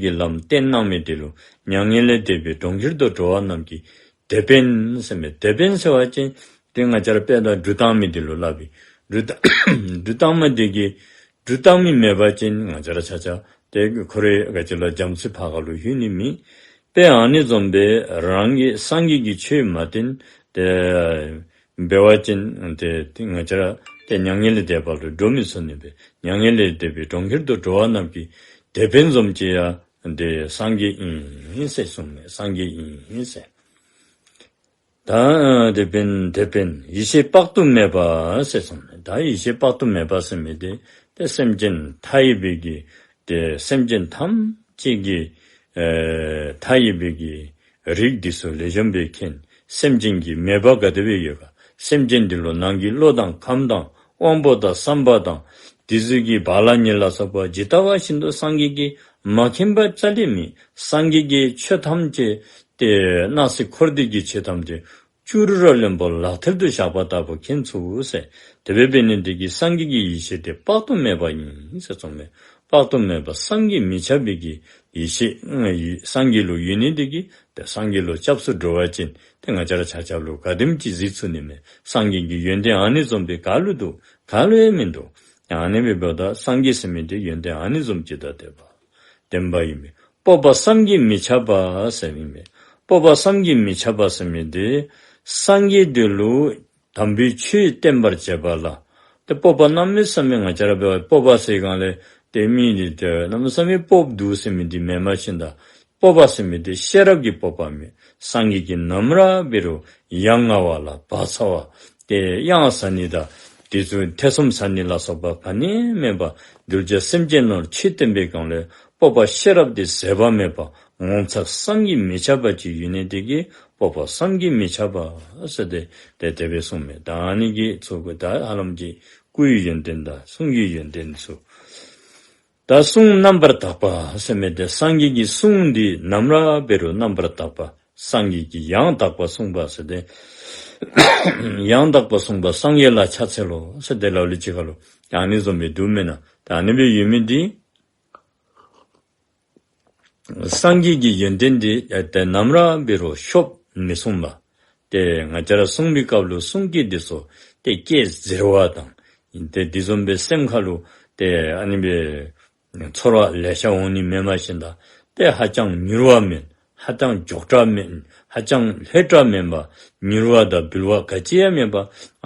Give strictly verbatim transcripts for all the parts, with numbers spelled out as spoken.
གི་ལམ་བསྟན་གནང་མི་དེ་ལུ་མྱ་ངན་ལས་འདས་པའི་གྲོང་ཁྱེར་དུ་འགྲོ་བ་རྣམས་ཀྱི་དེད་དཔོན་ཟེར་མི། དེད་དཔོན་ཟེར་བ་ཅིན་ཏེ་ང་བཅས་ར་དཔེ་དང་གྲུ་བཏང་མི་དེ་ལུ་སླབ་པས། གྲུ་བཏང་གྲུ་བཏང་མི་དེ་གིས་གྲུ་བཏང་མི་མེད་པ་ཅིན་ང་བཅས་ར་ཆ་ཁྱབ་ཏེ་ཁོ་རའི་ག་ཅི་ལོ་རྒྱ་མཚོའི་ཕར་ཁ་ལུ་ལྷོད་ནི་མེད། དཔེ་ཨ་ནི་བཟུམ་སྦེ་རང་གིས་སངས་རྒྱས་ཀྱི་ཆོས་མ་བསྟན་ཏེ་འབད་བ་ཅིན་ཏེ་ཏེ་ང་བཅས་ར་ཏེ་མྱ་ངན་ལས་འདས་པ་ལུ་འགྲོ་མི་ཚུགས་ནི་སྦེ། མྱ་ངན་ལས་འདས་པའི་གྲོང་ཁྱེར་དུ་འགྲོ་བ་རྣམས་ཀྱི་དེད་དཔོན་བཟུམ་ཅིག་ཡང་ཏེ་སངས་རྒྱས་ཨིན་ཟེར་གསུངས་མས། སངས་རྒྱས་ཨིན་ཟེར། ད་དེད་དཔོན་དེད་དཔོན་ཡེ་ཤེས་དཔག་ཏུ་མེད་པ་ཟེར་གསུངས་མས། ད་ཡེ་ཤེས་དཔག་ཏུ་མེད་པ་ཟེར་མི་དེ་ཏེ་སེམས་ཅན་མཐའ་ཡས་པའི་གི་ཏེ་སེམས་ཅན་ཐམས་ཅད་ཀྱི་ཨེ་མཐའ་ཡས་པའི་གི་རིགས་འདི་ཚུ་ལེགས་ཤོམ་སྦེ་མཁྱེན། སེམས་ཅན་གྱི་མོས་པ་ག་དེ་སྦེ་ཡོད་ག། སེམས་ཅན་འདི་ལུ་ནང་གི་བློ་དང་ཁམས་དང་དབང་པོ་དང་བསམ་པ་དང་དེ་ཚུ་གི་བག་ལ་ཉལ་ལ་སོགས་པ་ཇི་ལྟ་བ་བཞིན་དུ་སངས་རྒྱས་ཀྱིས་མ་མཁྱེན་པ་རྩ་ལས་མེད། སངས་རྒྱས་ཀྱིས་ཆོས་ཐམས་ཅད་ཏེ་སྣང་སྲིད་འཁོར་འདས་ཀྱི་ཆོས་ཐམས་ཅད་ཅུ་རུ་ར་ལེན་པོ་ལག་མཐིལ་དུ་བཞག་པ་ལྟ་བུ་མཁྱེན་ཚུགས་ཟེར། དེ་སྦེ་འབད་ནི་དེ་གིས་སངས་རྒྱས་ཀྱི་ཡེ་ཤེས་དེ་དཔག་ཏུ་མེད་པ་ཨིན་ཟེར་གསུངས་མས། དཔག་ཏུ་མེད་པ་བསམ་གྱིས་མི་ཁྱབ་པའི་གི་ཡེ་ཤེས་སངས་རྒྱས་ལུ་ཡོད་ནི་དེ་གིས་ཏེ་སངས་རྒྱས་ལུ་སྐྱབས་སུ་འགྲོ་བ་ཅིན་ཏེ་ང་བཅས་ར་ཆ་ཁྱབ་ལུ་ག་དེམ་ཅིག་གཟིགས་ཚུགས་ནི་མས། སངས་རྒྱས་ཀྱི་ཡོན་ཏན་ཨ་ནི་བཟུམ་སྦེ་ག་ལུ་འདུག། ག་ལུ་ཡང་མིན་འདུག། ཨ་ནི་སྦེ་འབདཝ་ད་སངས་རྒྱས་ཟེར་མི་དེ་ཡོན་ཏན་ཨ་ནི་བཟུམ་ཅིག་དང་ལྡན་པ་ལྡན་པ་ཨིན་མས། སྤོབས་པ་བསམ་གྱིས་མི་ཁྱབ་པ་ཟེར་ཨིན་མས། སྤོབས་པ་བསམ་གྱིས་མི་ཁྱབ་པ་ཟེར་མི་དེ་སངས་རྒྱས་དེ་ལུ་དམ་པའི་ཆོས་བསྟན་པར་བྱེད་པ་ལ་ཏེ་སྤོབས་པ་གནམ་མེད་ས་མེད། ང་བཅས་ར་འབད་བ་སྤོབས་པ་ཟེར་སྒང་ལས་ཏེ་མི་འདི་ཏེ་གནམ་མེད་ས་མེད་སྤོབས་འདུག་ཟེར་མི་འདི་མེན་མ་ཤེས་ད། སྤོབས་པ་ཟེར་མི་འདི་ཤེས་རབ་ཀྱི་སྤོབས་པ་མས། སངས་རྒྱས་ཀྱིས་ནམ་ར་འབད་རུང་ཡ་ང་བ་ལ་བག་ཚ་བ་ཏེ་གཡང་ཟ་ནི་དང་དེ་ཚུ་ཐེ་ཚོམ་ཟ་ནི་ལ་སོགས་པ་ག་ནི་མེད་པར་གདུལ་བྱ་སེམས་ཅན་ལུ་ཆོས་བསྟན་པའི་སྒང་ལས་སྤོབས་པ་ཤེས་རབ་དེ་ཟད་པ་མེད་པ་ངོ་མཚར་བསམ་གྱིས་མི་ཁྱབ་པ་ཅིག་ཡོད་ནི་དེ་གིས་སྤོབས་པ་བསམ་གྱིས་མི་ཁྱབ་པ་ཟེར་ཏེ་ཏེ་དེ་སྦེ་གསུངས་མས། ད་ཨ་ནི་གི་ཚུལ་གྱིས་ད་ཧ་ལམ་ཅིག་སྐུའི་ཡོན་ཏན་དང་གསུང་གི་ཡོན་ཏན་ཚུ། ད་གསུང་རྣམ་པར་དག་པ་ཟེར་མི་དེ་སངས་རྒྱས་ཀྱི་གསུང་འདི་ནམ་ར་འབད་རུང་རྣམ་པར་དག་པ། སངས་རྒྱས་ཀྱིས་ཡང་དག་པར་གསུངས་པ་ཟེར་ཏེ་ཡང་དག་པར་གསུངས་པ་སངས་རྒྱས་ལ་ཕྱག་འཚལ་ལོ་ཟེར་ཏེ་ལ་ལུ་ཅིག་ཁ་ལུ་ཨ་ནི་བཟུམ་སྦེ་འདུག་མེན་ན། ད་ཨ་ནི་སྦེ་ཡོད་མི་འདི་སངས་རྒྱས་ཀྱི་ཡོན་ཏན་འདི་ཏེ་ནམ་ར་འབད་རུང་ཤོབ་མི་གསུངས་པ། ཏེ་ང་བཅས་ར་གསུང་པའི་སྐབས་ལུ་གསུང་སྐད་འདི་ཚུ་ཏེ་སྐད་གཟེར་བ་དང་ཏེ་དེ་བཟུམ་སྦེ་སེམས་ཁ་ལུ་ཏེ་ཨ་ནི་སྦེ་ཚོར་བ་ལེ་ཤ་འོང་ནི་མེན་མ་ཤེས་ད། ཏེ་ཧ་ཅང་མྱུར་བ་མེན། ཧ་ཅང་མགྱོགས་དྲགས་མེན། ཧ་ཅང་ལྷོད་དྲགས་མེན་པ། མྱུར་བ་དང་བུལ་བ་ག་ཅི་ཡང་མེད་པ།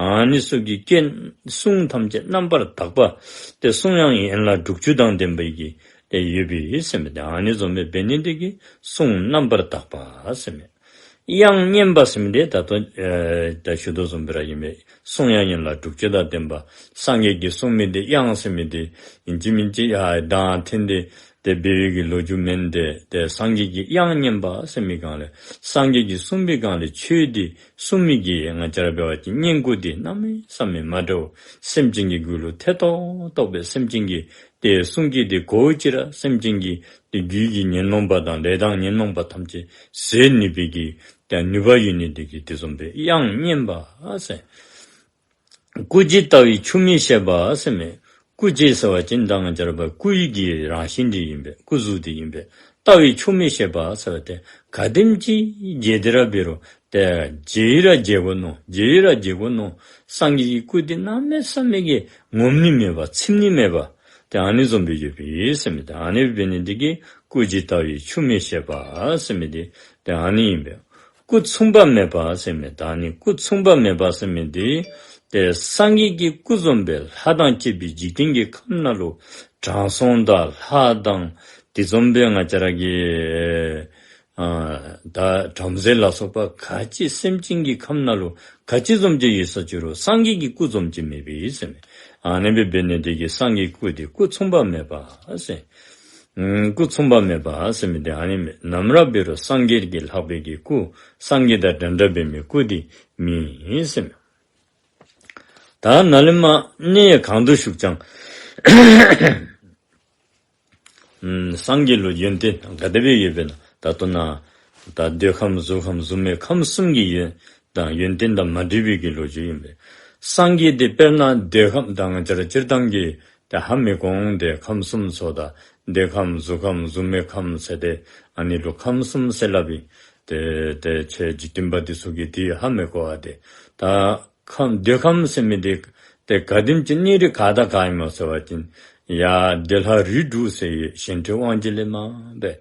ཨ་ནི་ཚུ་གི་སྐད་གསུང་ཐམས་ཅད་རྣམ་པར་དག་པ། ཏེ་གསུང་དབྱངས་ཡན་ལག་དྲུག་ཅུ་དང་ལྡན་པའི་གི་ཏེ་ཡོད་པའི་ཟེར་མི་དེ་ཨ་ནི་བཟུམ་སྦེ་འབད་ནི་དེ་གིས་གསུང་རྣམ་པར་དག་པ་ཟེར་མི། དབྱངས་སྙན་པ་ཟེར་མི་དེ་ད་ལྟོ་ཨེ་ད་ཞུ་དོ་བཟུམ་སྦེ་ར་ཨིན་པས། གསུང་དབྱངས་ཡན་ལག་དྲུག་ཅུ་དང་ལྡན་པ། སངས་རྒྱས་ཀྱིས་གསུང་མི་དེ་དབྱངས་ཟེར་མི་དེ་ཨིན་ཅི་མིན་ཅི་ཡར་གདངས་འཐེན་ཏེ་ཏེ་འབད་བའི་གི་ལོ་རྒྱུས་མེན་ཏེ། ཏེ་སངས་རྒྱས་ཀྱིས་དབྱངས་སྙན་པ་ཟེར་མི་སྒང་ལས་སངས་རྒྱས་ཀྱིས་གསུང་པའི་སྒང་ལས་ཆོས་དེ་གསུང་མི་གི་ང་བཅས་ར་འབད་བ་ཅིན་སྙན་སྐུ་དེ་གནམ་མེད་ས་མེད་མ་འདྲཝ། སེམས་ཅན་གྱི་རྒྱུད་ལུ་ཐེ་ཏོག་ཏོ་སྦེ་སེམས་ཅན་གྱི་ཏེ་གསུང་སྐད་དེ་གོ་ཅི་ར་སེམས་ཅན་གྱི་ཏེ་རྒྱུད་ཀྱི་ཉོན་མོངས་པ་དང་ལས་དང་ཉོན་མོངས་པ་ཐམས་ཅད་ཟད་ནུས་པའི་གི་ཏེ་ནུས་པ་ཡོད་ནི་དེ་གིས་དེ་བཟུམ་སྦེ་དབྱངས་སྙན་པ་ཟེར། སྐུ་ཇི་ལྟ་བའི་ཆུ་མིག་ཤེས་པ་ཟེར་མི། སྐུ་ཇི་ཟེར་བ་ཅིན་ད་ང་བཅས་ར་བ་སྐུ་ཡི་གི་རང་བཞིན་དེ་ཨིན་པས། སྐུ་གཟུགས་དེ་ཨིན་པས། ལྟ་བའི་ཆུ་མིག་ཤེས་པ་ཟེར་བ་ཏེ་ག་དེམ་ཅིག་མཇལ་ཏེ་ར་འབད་རུང་ཏེ་མཇལ་ཡི་ར་མཇལ་དགོ་མནོ། མཇལ་ཡི་ར་མཇལ་དགོ་མནོ། སངས་རྒྱས་ཀྱི་སྐུ་དེ་གནམ་མེད་ས་མེད་ཀྱི་ངོམས་ནི་མེད་པ་ཚིམ་ནི་མེད་པ། ཏེ་ཨ་ནི་བཟུམ་སྦེ་ཡོད་པས་ཟེར་མི། ཏེ་ཨ་ནི་འབད་ནི་དེ་གིས་སྐུ་ཇི་ལྟ་བའི་ཆུ་མིག་ཤེས་པ་ཟེར་མི་དེ་ཏེ་ཨ་ནི་ཨིན་པས། སྐུ་མཚུངས་པ་མེད་པ་ཟེར་མི། ད་ཨ་ནི་སྐུ་མཚུངས་པ་མེད་པ་ཟེར་མི་དེ་ཏེ་སངས་རྒྱས་ཀྱི་སྐུ་བཟུམ་སྦེ་ལྷ་དང་བཅས་པའི་འཇིག་རྟེན་གྱི་ཁམས་ནང་ལུ་དྲང་སྲོང་དང་ལྷ་དང་དེ་བཟུམ་སྦེ་ང་བཅས་ར་གི་ཨ་ད་བྲམ་ཟེ་ལ་སོགས་པ་ག་ཅི་སེམས་ཅན་གྱི་ཁམས་ནང་ལུ་ག་ཅི་བཟུམ་ཅིག་ཡོད་ས་ཅི་རུང་སངས་རྒྱས་ཀྱི་སྐུ་བཟུམ་ཅིག་མེད་པས་ཟེར་མི། ཨ་ནི་སྦེ་འབད་ནི་དེ་གིས་སངས་རྒྱས་སྐུ་དེ་སྐུ་མཚུངས་པ་མེད་པ་ཟེར། ཨུམ་སྐུ་མཚུངས་པ་མེད་པ་ཟེར་མི་དེ་ཨ་ནི་མས། ནམ་ར་འབད་རུང་སངས་རྒྱས་ཀྱི་ལྷག་པའི་གི་སྐུ་སངས་རྒྱས་དང་འདྲན་འདྲ་འབད་མི་སྐུ་དེ་མེད་ཟེར་མི། ད་ནཱ་ལས་མར་གནས་གང་དུ་བཞུགས་ཀྱང་། ཨུམ་སངས་རྒྱས་ལུ་ཡོན་ཏན་ག་དེ་སྦེ་ཡོད་པས་ན། ད་ལྟོ་ན་ད་འདོད་ཁམས་གཟུགས་ཁམས་གཟུགས་མེད་ཁམས་གསུམ་གྱི་ཡོན་དང་ཡོན་ཏན་དང་མ་འདྲེས་པའི་གི་ལོ་རྒྱུས་ཨིན་པས། སངས་རྒྱས་དེ་དཔེར་ན་འདོད་ཁམས་དང་ང་བཅས་ར་སྤྱིར་བཏང་གི་ད་ཧ་མི་གོ་འོང་སྟེ་ཁམས་གསུམ་ཚུ་དང་ འདོད་ཁམས་གཟུགས་ཁམས་གཟུགས་མེད་ཁམས་ཟེར་ཏེ་ཨ་ནི་ལུ་ཁམས་གསུམ་ཟེར་སླབ་ཨིན། ཏེ་ཏེ་ཁྱེད་འཇིག་རྟེན་པ་འདི་ཚུ་གིས་འདི་ཧ་མི་གོ་བས་ཏེ། ད་ཁམས་འདོད་ཁམས་ཟེར་མི་འདི་ཏེ་ག་དེམ་ཅིག་གནས་རིགས་ག་དང་ག་ཨིན་མས་ཟེར་བ་ཅིན་ཡར་བདེ་ལྷ་རིགས་དྲུག་ཟེར་ཡོད། གཞན་འཕྲུལ་དབང་བྱེད་ལས་མར་འབད་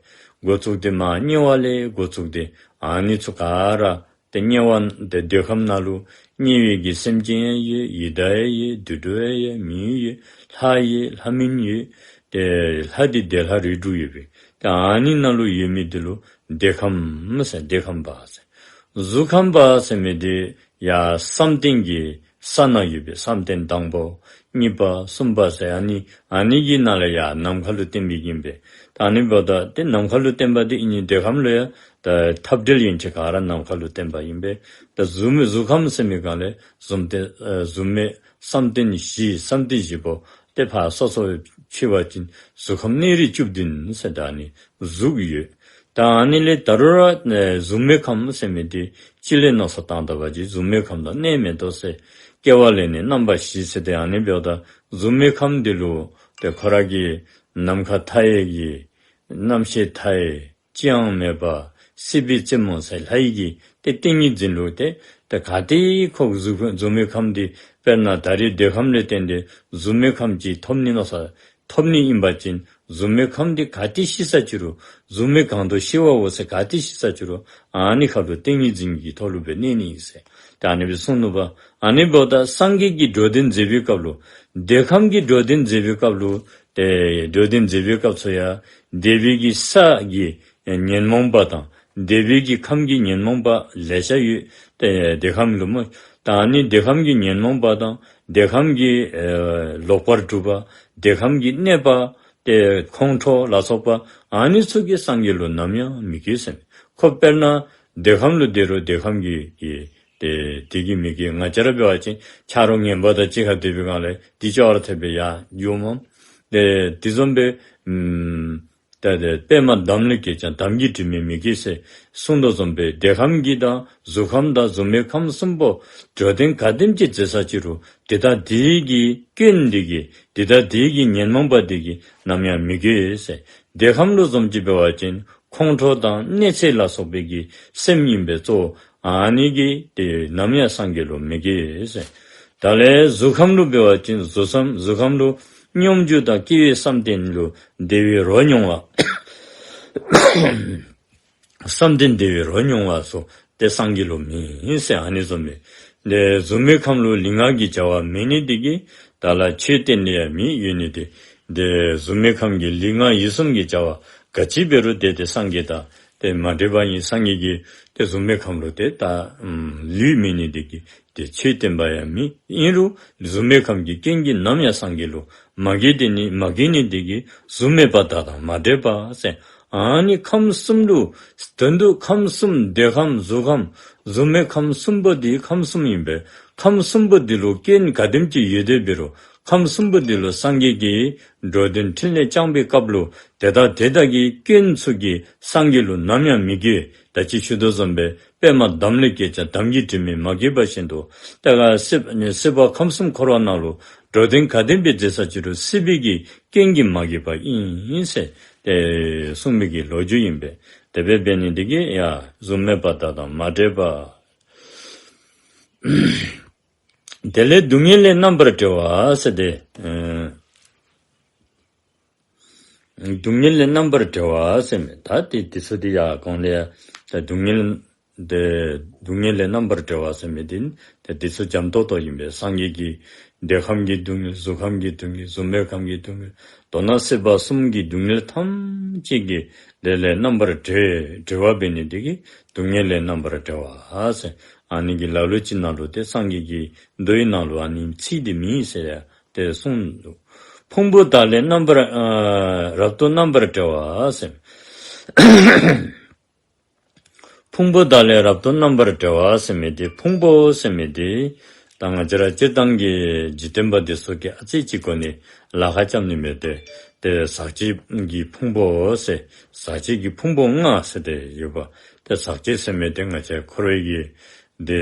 འགོ་བཙུགས་ཏེ་མར་དམྱལ་བ་ལས་འགོ་བཙུགས་ཏེ་ཨ་ནི་ཚུ་ག་ར་ཏེ་དམྱལ་བ་ཏེ་འདོད་ཁམས་ནང་ལུ་དམྱལ་བའི་གི་སེམས་ཅན་ཡང་ཡོད། ཡི་དྭགས་ཡང་ཡོད། དུད་འགྲོ་ཡང་ཡོད། མི་ཡང་ཡོད། ལྷ་ཡོད། ལྷ་མིན་ཡོད། ཏེ་ལྷ་འདི་བདེ་ལྷ་རིགས་དྲུག་ཡོད་པས། ཏེ་ཨ་ནི་ནང་ལུ་ཡོད་མི་འདི་ལུ་འདོད་ཁམས་ཟེར། འདོད་ཁམས་པ་ཟེར། གཟུགས་ཁམས་པ་ཟེར་མི་འདི་ཡར་བསམ་གཏན་གྱི་ས་ནང་ཡོད་པས། བསམ་གཏན་དང་པོ་གཉིས་པ་གསུམ་པ་ཟེར་ཨ་ནི་ཨ་ནི་གི་ནང་ལས་ཡར་ནམ་མཁའ་ལུ་བརྟེན་པའི་གི་ཨིན་པས། ད་ཨ་ནི་འབདཝ་ད་ཏེ་ནམ་མཁའ་ལུ་བརྟེན་པ་འདི་ཨ་ནི་འདོད་ཁམས་ལུ་ཡང་ད་འཐབ་བྲལ་ཡན་ཆད་ག་ར་ནམ་མཁའ་ལུ་བརྟེན་པ་ཨིན་པས། ད་གཟུགས་མེད་གཟུགས་ཁམས་ཟེར་མི་སྒང་ལས་གཟུགས་མེད་ཨ་གཟུགས་མེད་བསམ་གཏན་བཞི་བསམ་གཏན་བཞི་པོ་ཏེ་ཕར་སོ་སོ་ཕྱེ་བ་ཅིན་གཟུགས་ཁམས་གནས་རིགས་བཅུ་བདུན་ཟེར་ད་ཨ་ནི་གཟུགས་ཡོད། ད་ཨ་ནི་ལས་ད་རུང་ར་ཨེ་གཟུགས་མེད་ཁམས་ཟེར་མི་འདི་སྤྱིར་ལས་མནོ་བསམ་བཏང་ད་པ་ཅིན་གཟུགས་མེད་ཁམས་དང་གནས་མེད་དོ་ཟེར། སྐྱེ་བ་ལས་ནི་རྣམ་པ་བཞི་ཟེར་ཏེ་ཨ་ནི་འབདཝ་ད་གཟུགས་མེད་ཁམས་འདི་ལུ་ཏེ་ཁོ་ར་གི་ནམ་མཁའ་མཐའ་ཡས་ཀྱི་རྣམ་ཤེས་མཐའ་ཡས་ཅི་ཡང་མེད་པ་སྲིད་པའི་རྩེ་མོ་ཟེར་ལྷ་ཡི་གི་ཏེ་ཏིང་ངེ་འཛིན་ལུ་ཏེ་ཏེ་ག་ཏེ་ཁོ་གཟུགས་གཟུགས་མེད་ཁམས་འདི་དཔེར་ན་ད་རེས་འདོད་ཁམས་ལས་བརྟེན་ཏེ་གཟུགས་མེད་ཁམས་ཅིག་ཐོབ་ནི་མནོ་བསམ་ཐོབ་ནི་ཨིན་པ་ཅིན་གཟུགས་མེད་ཁམས་འདི་ག་ཏེ་ཤི་ས་ཅི་རུང་གཟུགས་མེད་གང་དུ་ཤི་བའོ་ཟེར་ག་ཏེ་ཤི་ས་ཅི་རུང་ཨ་ནི་ཁ་ལུ་ཏིང་ངེ་འཛིན་གྱི་ཐོག་ལུ་སྦེ་གནས་ནི་ཨིན་ཟེར། ཏེ་ཨ་ནི་སྦེ་གསུངས་ནུག་པ། ཨ་ནི་འབདཝ་ད་སངས་རྒྱས་ཀྱིས་འགྲོ་དོན་མཛད་པའི་སྐབས་ལུ་འདོད་ཁམས་ཀྱི་འགྲོ་དོན་མཛད་པའི་སྐབས་ལུ་ཏེ་འགྲོ་དོན་མཛད་པའི་སྐབས་སུ་ཡང་འདོད་པའི་གི་ས་གི་ཉོན་མོངས་པ་དང་འདོད་པའི་གི་ཁམས་ཀྱི་ཉོན་མོངས་པ་ལེ་ཤ་ཡོད། ཏེ་འདོད་ཁམས་ལུ་སྨོ། ད་ཨ་ནི་འདོད་ཁམས་ཀྱི་ཉོན་མོངས་པ་དང་འདོད་ཁམས་ཀྱི་ཨེ་ལོག་པར་སྒྲུབ་པ་འདོད་ཁམས་ཀྱི་གནོད་པ་ཏེ་ཁོང་ཁྲོ་ལ་སོགས་པ་ཨ་ནི་ཚུ་གིས་སངས་རྒྱས་ལུ་ནམ་ཡང་མི་གོས་ཟེར། ཁོ་དཔེར་ན་འདོད་ཁམས་ལུ་སྡོད་རུང་འདོད་ཁམས་ཀྱི་གི་ཏེ་དེ་གིས་མི་གོས། ང་བཅས་ར་འབད་བ་ཅིན་ཆ་རོགས་ངན་པ་དང་གཅིག་ཁར་སྡོད་པའི་སྒང་ལས་དེ་ཅོག་ར་འཐད་སྦེ་ཡར་འགྱོཝ་མས། ཏེ་དེ་བཟུམ་སྦེ་ཨམ་ད་ཏེ་པདྨ་འདམ་ལས་སྐྱེས་ཀྱང་འདམ་གྱི་དྲི་མས་མི་གོས་ཟེར་གསུངས་དོ་བཟུམ་སྦེ་འདོད་ཁམས་ཀྱི་དང་གཟུགས་ཁམས་དང་གཟུགས་མེད་ཁམས་གསུམ་པོ་འགྲོ་དོན་ག་དེམ་ཅིག་མཛད་ས་ཅི་རུང་དེ་དག་དེ་གི་སྐྱོན་དེ་གིས་དེ་དག་དེ་གི་ཉོན་མོངས་པ་དེ་གིས་ནམ་ཡང་མི་གོས་ཟེར། འདོད་ཁམས་ལུ་བཟུམ་ཅིག་འབད་བ་ཅིན་ཁོང་ཁྲོ་དང་གནོད་འཚེ་ལ་སོགས་པའི་གི་སེམས་ཨིན་པས་གཙོ་བོ། ཨ་ནི་གིས་ཏེ་ནམ་ཡང་སངས་རྒྱས་ལུ་མི་གོས་ཟེར། ད་ལས་གཟུགས་ཁམས་ལུ་འབད་བ་ཅིན་གཟུགས་བསམ་གཟུགས་ཁམས་ལུ་སྙོམས་འཇུག་དང་སྐྱེ་བོའི་བསམ་གཏན་ལུ་བདེ་བའི་རོ་མྱོང་བ། བསམ་གཏན་བདེ་བའི་རོ་མྱོང་བ་སོགས་ཏེ་སངས་རྒྱས་ལུ་མེད་ཟེར་ཨ་ནི་བཟུམ་སྦེ། ཏེ་གཟུགས་མེད་ཁམས་ལུ་ལུས་ངག་གི་བྱ་བ་མེད་ནི་དེ་གིས་ད་ལ་ཆོས་བསྟན་ནི་ཡང་མེདཔ་ཡོད་ནི་དེ། ཏེ་གཟུགས་མེད་ཁམས་ཀྱི་ལུས་ངག་ཡིད་གསུམ་གྱི་བྱ་བ་ག་ཅི་འབད་རུང་ཏེ་ཏེ་སངས་རྒྱས་དང་ཏེ་མ་འདྲེས་པ་ཨིན། སངས་རྒྱས་ཀྱིས་ཏེ་གཟུགས་མེད་ཁམས་ལུ་ཏེ་ད་ཨམ་ལུས་མེད་ནི་དེ་གིས་ཏེ་ཆོས་བསྟན་པ་ཡང་མེད། ཨིན་རུང་གཟུགས་མེད་ཁམས་ཀྱི་སྐྱོན་གྱིས་ནམ་ཡང་སངས་རྒྱས་ལུ་མ་གོས་ཏེ་ནི་མ་གོས་ནི་དེ་གིས་གཟུགས་མེད་པ་དག་དང་མ་འདྲེས་པ་ཟེར། ཨ་ནི་ཁམས་གསུམ་ལུ་དོན་དུ་ཁམས་གསུམ་འདོད་ཁམས་གཟུགས་ཁམས་གཟུགས་མེད་ཁམས་གསུམ་པོ་འདི་ཁམས་གསུམ་ཨིན་པས། ཁམས་གསུམ་པོ་འདི་ལུ་སྐྱོན་ག་དེམ་ཅིག་ཡོད་དེ་འབད་རུང་ཁམས་གསུམ་པོ་འདི་ལུ་སངས་རྒྱས་ཀྱིས་འགྲོ་དོན་ཕྲིན་ལས་བསྐྱངས་པའི་སྐབས་ལུ་དེ་དག་དེ་དག་གི་སྐྱོན་ཚུ་གིས་སངས་རྒྱས་ལུ་ནམ་ཡང་མི་གོས། ད་ཅི་ཞུ་དོ་བཟུམ་སྦེ་པདྨ་འདམ་ལས་སྐྱེས་ཀྱང་འདམ་གྱི་དྲི་མས་མ་གོས་པ་བཞིན་དུ། ཏེ་ག་སྲིད་སྲིད་པ་ཁམས་གསུམ་འཁོར་བ་ནང་ལུ་འགྲོ་དོན་ག་དེམ་སྦེ་མཛད་ས་ཅི་རུང་སྲིད་པའི་གི་སྐྱོན་གྱིས་མ་གོས་པ་ཨིན་ཟེར་ཏེ་གསུངས་མི་གི་ལོ་རྒྱུས་ཨིན་པས། དེ་སྦེ་འབད་ནི་དེ་གིས་ཡང་གཟུགས་མེད་པ་དག་དང་མ་འདྲེས་པ། དེ་ལས་སྡུག་བསྔལ་ལས་རྣམ་པར་གྲོལ་བ་ཟེར་ཏེ། ཨེ་སྡུག་བསྔལ་ལས་རྣམ་པར་གྲོལ་བ་ཟེར་མི་ད་ཏེ་དེ་ཚུ་དེ་ཡང་གོང་ལས་ཡང་ད་སྡུག་བསྔལ་ཏེ་སྡུག་བསྔལ་ལས་རྣམ་པར་གྲོལ་བ་ཟེར་མི་དེ་ཏེ་དེ་ཚུ་འཇམ་ཏོང་ཏོ་ཨིན་པས། སངས་རྒྱས་ཀྱིས་འདོད་ཁམས་ཀྱི་སྡུག་བསྔལ་གཟུགས་ཁམས་ཀྱི་སྡུག་བསྔལ་གཟུགས་མེད་ཁམས་ཀྱི་སྡུག་བསྔལ་མདོར་ན་སྲིད་པ་གསུམ་གྱི་སྡུག་བསྔལ་ཐམས་ཅད་ཀྱི་དེ་ལས་རྣམ་པར་གྲོལ་གྲོལ་བ་འབད་ནི་དེ་གིས་སྡུག་བསྔལ་ལས་རྣམ་པར་གྲོལ་བ་ཟེར། ཨ་ནི་གི་ལ་ལུ་ཅིག་ནང་ལུ་ཏེ་སངས་རྒྱས་ཀྱི་མདོའི་ནང་ལུ་ཨ་ནི་ཚིག་དེ་མེད་ཟེར་ཡང་ཏེ་གསུངས་འདུག། ཕུང་པོ་དག་ལས་རྣམ་པར་ཨ་རབ་ཏུ་རྣམ་པར་གྲོལ་བ་ཟེར། ཕུང་པོ་དག་ལས་རབ་ཏུ་རྣམ་པར་གྲོལ་བ་ཟེར་མི་དེ་ཕུང་པོ་ཟེར་མི་དེ་ད་ང་བཅས་ར་སྤྱིར་བཏང་གི་འཇིག་རྟེན་པ་འདི་ཚུ་གིས་ཨ་ཙི་ཅིག་གོ་ནི་ལཱ་ཁག་རྐྱབ་ནི་མས་ཏེ། ཏེ་ཟག་བཅས་ཀྱི་ཕུང་པོ་ཟེར་ཟག་བཅས་ཀྱི་ཕུང་པོ་ལྔ་ཟེར་ཏེ་ཡོད་པ། ཏེ་ཟག་བཅས་ཟེར་མི་དེ་ང་བཅས་འཁོར་བའི་གི་དེ་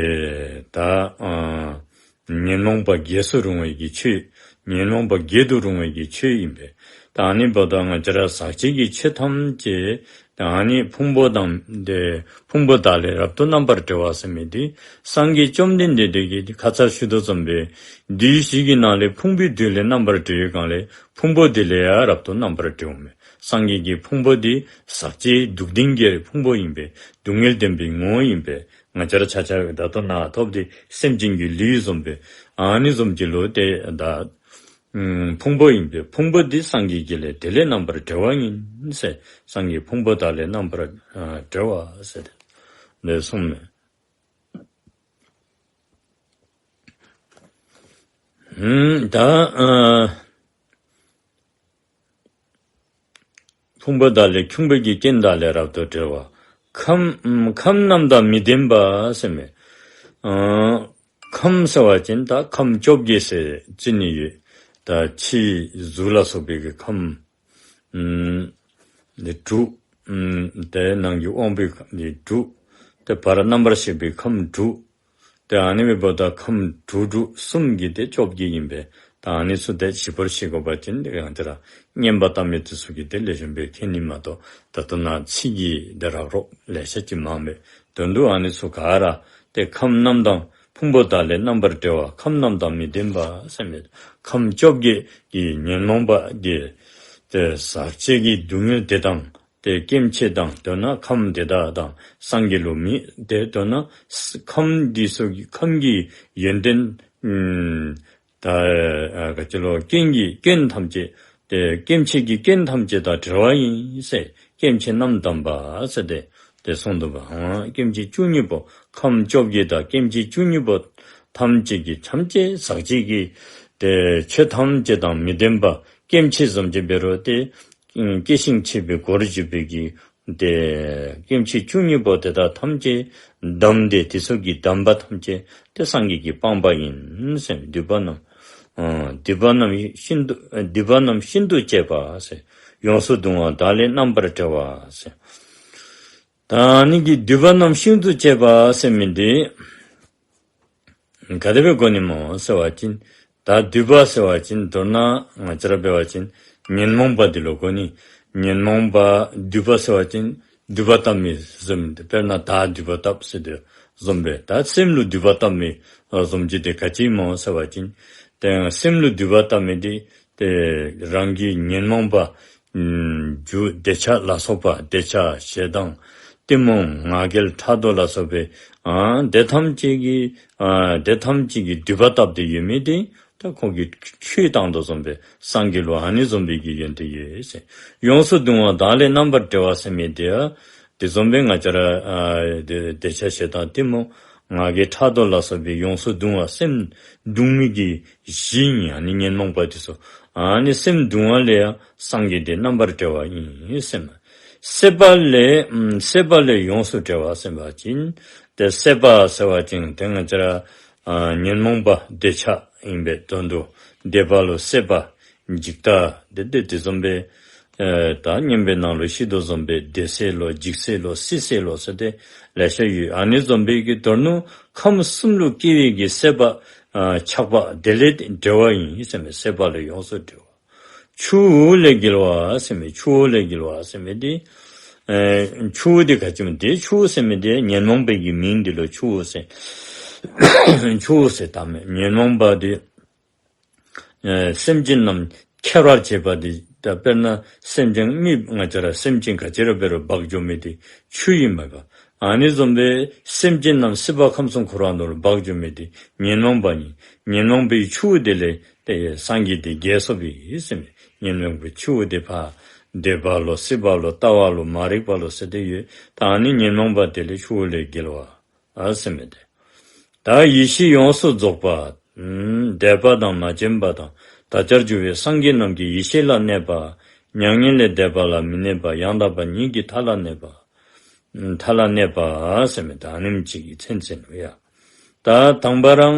ད་ཨ་ཉོན་མོངས་པ་རྒྱས་སུ་རུང་བའི་གི་ཆོས། ཉོན་མོངས་པ་རྒྱས་སུ་རུང་བའི་གི་ཆོས་ཨིན་པས། ད་ཨ་ནི་འབདཝ་ད་ང་བཅས་ར་ཟག་བཅས་ཀྱི་ཆོས་ཐམས་ཅད་ད་ཨ་ནི་ཕུང་པོ་དང་དེ་ཕུང་པོ་དག་ལས་རབ་ཏུ་རྣམ་པར་གྲོལ་བ་ཟེར་མི་དེ་སངས་རྒྱས་བཅོམ་ལྡན་འདས་དེ་གིས་ཁ་ཙ་ཞུ་དོ་བཟུམ་སྦེ་བདུད་བཞི་གི་ནང་ལས་ཕུང་པོའི་བདུད་ལས་རྣམ་པར་གྲོལ་བའི་སྒང་ལས་ཕུང་པོ་དེ་ལས་ཡང་རབ་ཏུ་རྣམ་པར་གྲོལཝ་མས། སངས་རྒྱས་ཀྱི་ཕུང་པོ་དེ་ཟག་བཅས་སྡུག་བདེན་གྱི་ཕུང་པོ་ཨིན་པས། སྡུག་བསྔལ་བདེན་པའི་ངོ་བོ་ཨིན་པས། ང་བཅས་ར་ཆ་ཁྱབ་ད་ལྟོ་ནཱ་ཐོབ་སྟེ་སེམས་ཅན་གྱི་ལུས་བཟུམ་སྦེ་ཨ་ནི་བཟུམ་ཅིག་ལུ་ཏེ་ད་ཨམ་ཕུང་པོ་ཨིན་པས། ཕུང་པོ་འདི་སངས་རྒྱས་ཀྱི་ལས་དེ་ལས་རྣམ་པར་གྲོལ་བ་ཨིན་ཟེར། སངས་རྒྱས་ཕུང་པོ་དག་ལས་རྣམ་པར་ཨ་གྲོལ་བ་ཟེར་ཏེ་ལས་གསུངས་མས། ཨམ་ད་ཨ་ཕུང་པོ་དག་ལས་ཕུང་པོ་གི་རྐྱེན་དག་ལས་རབ་ཏུ་གྲོལ་བ། ཁམས་ཨམ་ཁམས་རྣམས་དང་མི་ལྡན་པ་ཟེར་མས། ཨ་ཁམས་ཟེར་བ་ཅིན་ད་ཁམས་བཅོ་བརྒྱད་ཟེར་བརྩི་ནི་ཡོད། ད་ཕྱི་གཟུགས་ལ་སོགས་པའི་གི་ཁམས་ཨམ་འདི་དྲུག། ཨམ་དེ་ནང་གི་དབང་པོའི་ཁམས་འདི་དྲུག། དེ་བར་རྣམ་པར་ཤེས་པའི་ཁམས་དྲུག། ཏེ་ཨ་ནི་འབདཝ་ད་ཁམས་དྲུག་དྲུག་གསུམ་གྱིས་ཏེ་བཅོ་བརྒྱད་ཨིན་པས། ད་ཨ་ནི་ཚུ་ཏེ་ཞིབ་པར་ཤེས་དགོ་པ་ཅིན་ཏེ་ཡང་ཏེ་ར་བསྙེན་པ་བཏབ་མི་དེ་ཚུ་གིས་ཏེ་ལེགས་ཤོམ་སྦེ་མཁྱེན་ནི་མ་གཏོགས་ད་ལྟོ་ནཱ་ཚིག་གི་ཏེ་རག་རོག་ལེ་ཤ་ཅིག་མངམ་མས། དོན་དུ་ཨ་ནི་ཚུ་ག་ར་ཏེ་ཁམས་རྣམས་དང་ཕུང་པོ་དག་ལས་རྣམ་པར་གྲོལ་བ། ཁམས་རྣམས་དང་མི་ལྡན་པ་ཟེར་མི་ཁམས་བཅོ་བརྒྱད་ཀྱི་ཉོན་མོངས་པ་གི་ཏེ་ཟག་བཅས་ཀྱི་སྡུག་བསྔལ་དེ་དང་ཏེ་སྐྱེ་མཆེད་དང་དོན་ན་ཁམས་དེ་དག་དང་སངས་རྒྱས་ལུ་མི་ཏེ་དོན་ན་ཁམས་འདི་ཚུ་གི་ཁམས་ཀྱི་ཡོན་ཏན་ཨམ་ད་ཨ་ག་ཅི་ལོ་རྐྱེན་གྱི་རྐྱེན་ཐམས་ཅད་ཏེ་སྐྱེ་མཆེད་ཀྱི་རྐྱེན་ཐམས་ཅད་དང་བྲལ་བ་ཨིན་ཟེར། སྐྱེ་མཆེད་རྣམས་བསྡམས་པ་ཟེར་ཏེ་ཏེ་གསུངས་འདུག་པ། ཨ་སྐྱེ་མཆེད་བཅུ་གཉིས་པོ་ཁམས་བཅོ་བརྒྱད་དང་སྐྱེ་མཆེད་བཅུ་གཉིས་པོ་ཐམས་ཅད་ཀྱི་ཐམས་ཅད་ཟག་བཅས་ཀྱི་ཏེ་ཆོས་ཐམས་ཅད་དང་མི་ལྡན་པ། སྐྱེ་མཆེད་བཟུམ་ཅིག་འབད་རུང་ཏེ་ཨམ་སྐྱེ་ཞིང་མཆེད་པའི་སྒོར་གྱུར་པའི་གི་ཏེ་སྐྱེ་མཆེད་བཅུ་གཉིས་པོ་དེ་དག་ཐམས་ཅད་བསྡམས་ཏེ་དེ་ཚུ་གིས་བསྡམས་པ་ཐམས་ཅད་ཏེ་སངས་རྒྱས་ཀྱིས་སྤངས་པ་ཨིན་ཟེར། འདུས་པ་རྣམས་ཨ་འདུས་པ་རྣམས་ཤིན་ཏུ་འདུས་པ་རྣམས་ཤིན་ཏུ་བཅད་པ་ཟེར། ཡོངས་སུ་གདུང་བ་དག་ལས་རྣམ་པར་གྲོལ་བ་ཟེར། ད་ཨ་ནི་གི་འདུས་པ་རྣམས་ཤིན་ཏུ་བཅད་པ་ཟེར་མི་འདི་ག་དེ་སྦེ་གོ་ནི་སྨོ་ཟེར་བ་ཅིན་ད་འདུས་པ་ཟེར་བ་ཅིན་མདོར་ན་ང་བཅས་ར་འབད་བ་ཅིན་ཉོན་མོངས་པ་འདི་ལུ་གོ་ནི། ཉོན་མོངས་པ་འདུས་པ་ཟེར་བ་ཅིན་འདུས་པ་བཏབ་མི་བཟུམ་ཏེ་དཔེར་ན་དར་འདུས་པ་བཏབ་ཟེར་དོ་བཟུམ་སྦེ་ད་སེམས་ལུ་འདུས་པ་བཏབ་མི་བཟུམ་ཅིག་འདི་ག་ཅི་སྨོ་ཟེར་བ་ཅིན་ཏེ་སེམས་ལུ་འདུས་པ་བཏབ་མི་འདི་ཏེ་རང་གི་ཉོན་མོངས་པ་ཨམ་རྒྱུ་འདོད་ཆགས་ལ་སོགས་པ་འདོད་ཆགས་ཞེ་སྡང་གཏི་མུག་ང་རྒྱལ་ཕྲག་དོག་ལ་སོགས་པའི་ཨ་དེ་ཐམས་ཅད་ཀྱི་ཨ་དེ་ཐམས་ཅད་ཀྱི་འདུས་པ་བཏབ་སྟེ་ཡོད་མི་དེ་ད་ཁོ་གིས་ཆུ་བཏང་དོ་བཟུམ་སྦེ་སངས་རྒྱས་ལུ་ཨ་ནི་བཟུམ་སྦེ་གི་ཡོན་ཏན་ཡོད་ཟེར། ཡོངས་སུ་གདུང་བ་དག་ལས་རྣམ་པར་གྲོལ་བ་ཟེར་མི་དེ་ཡང་དེ་བཟུམ་སྦེ་ང་བཅས་ར་ཨ་དེ་འདོད་ཆགས་ཞེ་སྡང་གཏི་མུག་ང་རྒྱལ་ཕྲག་དོག་ལ་སོགས་པའི་ཡོངས་སུ་གདུང་བ་སེམས་གདུང་མི་གི་གཞི་ཨིན། ཨ་ནི་ཉོན་མོངས་པ་དེ་ཚུ་ཨ་ནི་སེམས་གདུང་བ་ལས་ཡང་སངས་རྒྱས་དེ་རྣམ་པར་གྲོལ་བ་ཨིན་ཟེར་མས། སྲེད་པ་ལས་ཨམ་སྲེད་པ་ལས་ཡོངས་སུ་གྲོལ་བ་ཟེར་བ་ཅིན་ཏེ་སྲེད་པ་ཟེར་བ་ཅིན་ཏེ་ང་བཅས་ར་ཨ་ཉོན་མོངས་པ་འདོད་ཆགས་ཨིན་པའི་དོན་དུ་འདོད་པ་ལུ་སྲེད་པ། འཇིག་ལྟ་དེ་དེ་དེ་བཟུམ་སྦེ་ཨེ་ད་སྙན་པའི་ནང་ལུ་ཤེས་དོ་བཟུམ་སྦེ་བདེ་སྲེད་ལོ་འཇིགས་སྲེད་ལོ་སྲིད་སྲེད་ལོ་ཟེར་ཏེ་ལེ་ཤ་ཡོད། ཨ་ནི་བཟུམ་སྦེ་གི་དོན་ནི་ཁམས་གསུམ་ལུ་སྐྱེ་བའི་གི་སྲེད་པ་ཨ་ཆགས་པ་དེ་ལས་གྲོལ་བ་ཨིན་ཟེར་མས། སྲེད་པ་ལས་ཡོངས་སུ་གྲོལ་བ། ཆུ་བོ་ལས་རྒྱལ་བ་ཟེར་མི་ཆུ་བོ་ལས་རྒྱལ་བ་ཟེར་མི་དེ་ཨེ་ཆུ་བོ་དེ་ག་ཅི་སྨོ། དེ་ཆུ་བོ་ཟེར་མི་དེ་ཉོན་མོངས་པའི་གི་མིང་འདི་ལུ་ཆུ་བོ་ཟེར། ཆུ་བོ་ཟེར་བཏགས་མས། ཉོན་མོངས་པ་དེ་ཨེ་སེམས་ཅན་རྣམས་ཁྱེར་བར་བྱེད་པ་དེ་ད་དཔེར་ན་སེམས་ཅན་མི་ང་བཅས་ར་སེམས་ཅན་ག་ཅི་ར་འབད་རུང་འབག་འགྱོ་མི་དེ་ཆུ་ཨིན་མས་པ། ཨ་ནི་བཟུམ་སྦེ་སེམས་ཅན་རྣམས་སྲིད་པ་ཁམས་གསུམ་འཁོར་བ་ནང་ལུ་འབག་འགྱོ་མི་དེ་ཉོན་མོངས་པ་ཨིན། ཉོན་མོངས་པའི་ཆུ་བོ་དེ་ལས་ཏེ་སངས་རྒྱས་དེ་རྒྱལ་སོངཔ་ཨིན་ཟེར་མས། ཉོན་མོངས་པའི་ཆུ་བོ་དེ་ཕར་འདོད་པ་ལོ་སྲེད་པ་ལོ་ལྟ་བ་ལོ་མ་རིག་པ་ལོ་ཟེར་ཏེ་ཡོད། ད་ཨ་ནི་ཉོན་མོངས་པ་དེ་ལས་ཆུ་བོ་ལས་རྒྱལ་བ། ཨ་ཟེར་མི་དེ། ད་ཡེ་ཤེས་ཡོངས་སུ་རྫོགས་པ། ཨམ་འདོད་པ་དང་མ་བྱན་པ་དང་དག་བྱར་འགྱུར་བའི་སངས་རྒྱས་རྣམས་ཀྱི་ཡེ་ཤེས་ལ་གནས་པ། མྱ་ངན་ལས་འདས་པ་ལ་མི་གནས་པ། ཡང་དག་པ་ཉིད་ཀྱི་མཐའ་ལ་གནས་པ། ཨམ་མཐའ་ལ་གནས་པ་ཟེར་མི་ད་ཨ་ནེམ་ཅིག་གི་མཚན་མཚོན་ནུག་ཡ། ད་དང་པ་ར་ཨམ་